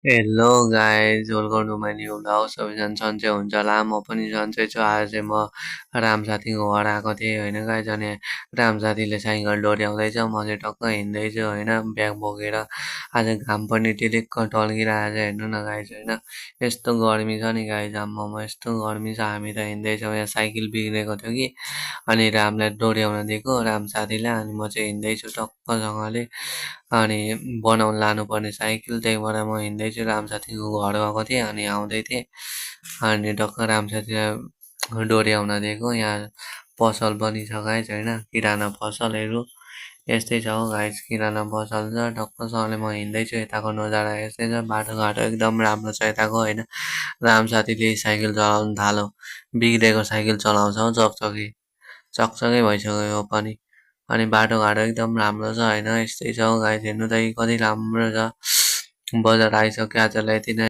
Hello guys welcome to my new vlog सबैजना सन्चै हुन्छ होला म पनि सन्चै छु। आज चाहिँ म राम साथीको घर आएको थिएँ होइन गाइज। अनि राम साथीले साइकल डोर्याउँदैछ, म चाहिँ टक्क हिँड्दैछु होइन ब्याग बोकेर। आज घाम पनि टिलिक्क टल्किरहेको छ, हेर्नु न गाइज होइन। यस्तो गर्मी छ नि गाइज, आम्मामा यस्तो गर्मी छ। हामी त हिँड्दैछौँ, यहाँ साइकल बिग्रेको थियो कि अनि रामलाई डोर्याउन दिएको राम साथीलाई, अनि म चाहिँ हिँड्दैछु टक्कसँगले। अनि बनाउन लानुपर्ने साइकल, त्यही भएर म हिँड्दैछु। राम साथीको घर गएको थिएँ अनि आउँदै थिएँ, अनि टक्क राम साथीलाई डोर्याउन दिएको। यहाँ पसल पनि छ गाइज होइन, किराना पसलहरू यस्तै छ हौ गाइज, किराना पसल छ। टक्कसँगले म हिँड्दैछु, यताको नजारा यस्तै छ। बाटोघाटो एकदम राम्रो छ यताको होइन। राम साथीले साइकल चलाउनु थाल्यो, बिग्रेको साइकल चलाउँछ हौ, चकचकी चकचकै भइसक्यो यो पनि। अनि बाटोघाटो एकदम राम्रो छ होइन, यस्तै छ हौ गाइज। हेर्नु त कति राम्रो छ। बजार आइसक्यो आजलाई यति नै।